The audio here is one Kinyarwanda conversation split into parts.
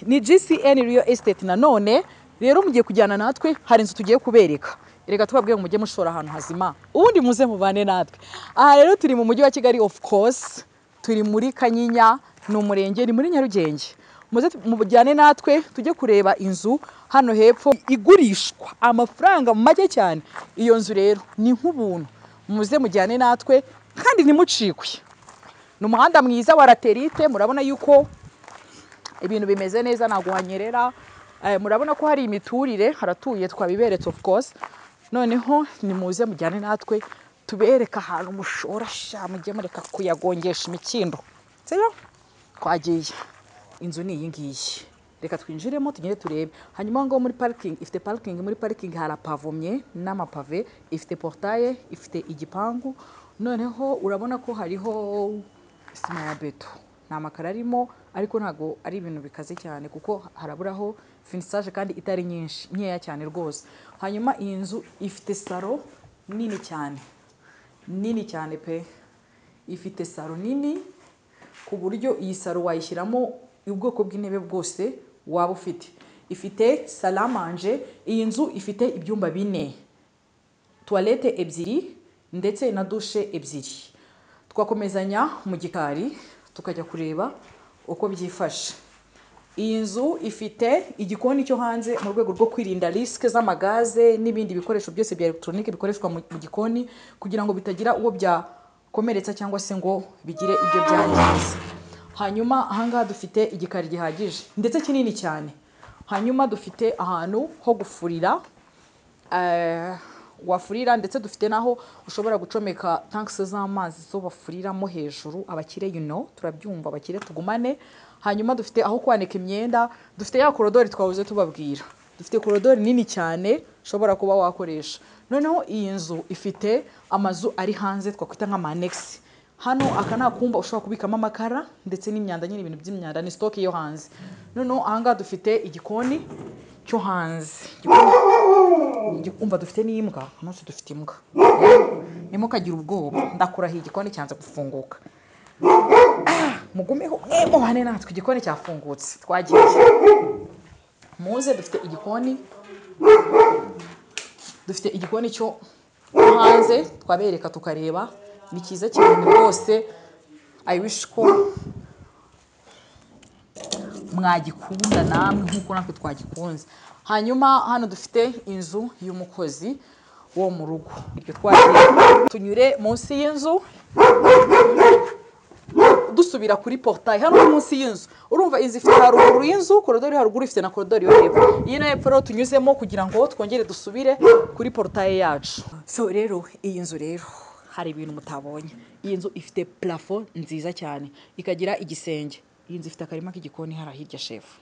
Ni GCN Real Estate nanone. Rero mugiye kujyana natwe, hari inzu tugiye kubereka. Reka tubabwiye ngo mujye mushora ahantu hazima, ubundi muze mubane natwe. Aha rero turi mu mujyi wa Kigali, of course turi muri Kanyinya, ni umurenge, ni muri Nyarugenge. Muze mujyane natwe tujye kureba inzu hano hepfo igurishwa amafaranga make cyane. Iyo nzu rero ni nk'ubuntu, muze mujyane natwe kandi ntimucikwe. Ni umuhanda mwiza wa latérite, murabona yuko ibintu bimeze neza, ntabwo hanyerera. Murabona ko hari imiturire, haratuye, twabiberetse of course. Noneho nimuze mujyane natwe tubereke ahantu mushora sha, mujye mureka kuyagongesha imikindo. Sibyo? Twagiye. Inzu ni iyi ngiyi, reka twinjiremo tugende turebe. Hanyuma ngo muri parking, ifite parking, muri parking harapavomye n'amapave, ifite portail, ifite igipangu. Noneho urabona ko hariho sima ya beto, nta makaro arimo, ariko ntabwo ari ibintu bikaze cyane kuko haraburaho finissage kandi itari nyinshi, nkeya cyane rwose. Hanyuma iyi nzu ifite salon nini cyane, nini cyane pe. Ifite salon nini ku buryo iyi salon wayishyiramo ubwoko bw'intebe bwose waba ufite. Ifite salle à manger. Iyi nzu ifite ibyumba bine, toilette ebyiri ndetse na douche ebyiri. Twakomezanya mu gikari tukajya kureba uko byifashe. Iyi nzu ifite igikoni cyo hanze mu rwego rwo kwirinda risque z'amagaze n'ibindi bikoresho byose bya elegitoronike bikoreshwa mu gikoni, kugira ngo bitagira uwo byakomeretsa cyangwa se ngo bigire ibyo byangiza. Hanyuma ahangaha dufite igikari gihagije ndetse kinini cyane. Hanyuma dufite ahantu ho gufurira, wafurira, ndetse dufite n'aho ushobora gucomeka tanks z'amazi zo bafuriramo hejuru. Abakire, turabyumva, abakire tugumane. Hanyuma dufite aho kwanika imyenda, dufite ya corridor twahoze tubabwira, dufite corridor nini cyane ushobora kuba wakoresha. Noneho iyi nzu ifite amazu ari hanze twakwita nk'ama annexe. Hano aka ni akumba ushobora kubikamo amakara ndetse n'imyanda nyine, ibintu by'imyanda, ni stock yo hanze. Noneho ahangaha dufite igikoni cyo hanze. Umva, dufite n'imbwa umunsi, dufite imbwa, ntimukagire ubwoba. Ndakurahiye, igikoni cyanze gufunguka. Mugumeho mwe mubane natwe. Igikoni cyafungutse, twagiye. Muze, dufite igikoni, dufite igikoni cyo hanze twabereka tukareba. Ni cyiza cyane rwose, I wish ko mwagikunda namwe nk'uko natwe twagikunze. Hanyuma hano dufite inzu y'umukozi wo mu rugo. Iryo twagiye, tunyure munsi y'inzu dusubira kuri portail. Hano ni munsi y'inzu. Urumva inzu ifite haruguru y'inzu corridor, haruguru ifite na corridor yo hepfo. Iyi no hepfo rero tunyuzemo kugira ngo twongere dusubire kuri portail yacu. So rero iyi nzu rero hari ibintu mutabonye. Iyi nzu ifite plafond nziza cyane, ikagira igisenge. Iyi nzu ifite akarima k'igikoni hariya hirya, shefu.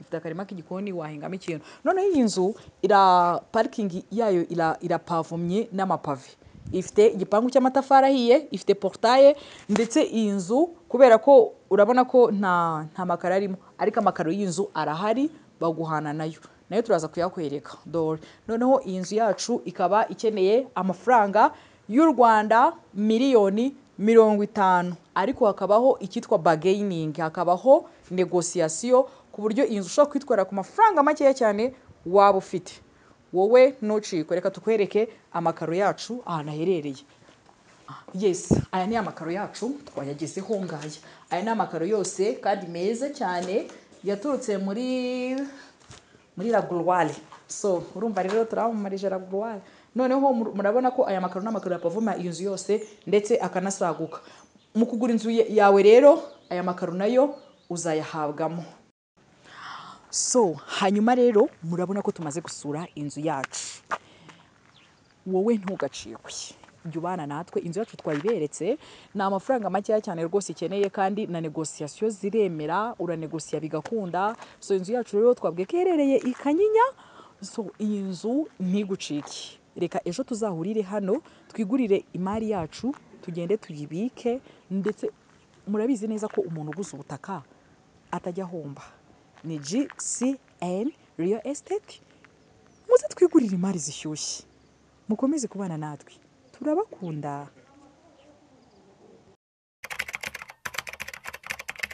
Ifite akarima k'igikoni wahingamo ikintu. Noneho iyi nzu ira parking yayo irapavomye n'amapave, ifite igipangu cy'amatafari ahiye, ifite portail. Ndetse iyi nzu kubera ko urabona ko nta makaro arimo, ariko amakaro y'inzu arahari, baguhana nayo, nayo turaza kuyakwereka dore. Noneho iyi nzu yacu ikaba ikeneye amafaranga y'u Rwanda miliyoni 50, ariko hakabaho icyitwa bargaining, hakabaho négociation, ku buryo iyi nzu ushobora kwitwara ku mafaranga makeya cyane waba ufite. Wowe ntucikwe. Reka tukwereke amakaro yacu ahantu aherereye. Yes, aya ni amakaro yacu twayagezeho ngaya. Aya ni amakaro yose kandi meza cyane yaturutse muri La Gloire. So urumva rero turamamaje La Gloire. Noneho murabona ko aya makaro ni amakaro yapavoma iyo nzu yose ndetse akanasaguka. Mu kugura inzu yawe rero aya makaro nayo uzayahabwamo. So hanyuma rero murabona ko tumaze gusura inzu yacu. Wowe ntugacikwe, jya ubana natwe. Inzu yacu twayiberetse, ni amafaranga makeya cyane rwose ikeneye, kandi na négociation ziremera, uranegosiya bigakunda. So inzu yacu rero twabwiye ko iherereye i Kanyinya. So iyi nzu ntigucike. Reka ejo tuzahurire hano twigurire imari yacu, tugende tuyibike. Ndetse murabizi neza ko umuntu uguze ubutaka atajya ahomba. Ni GCN Real Estate. Muze twigurire imari zishyushye. Mukomeze kubana natwe, turabakunda.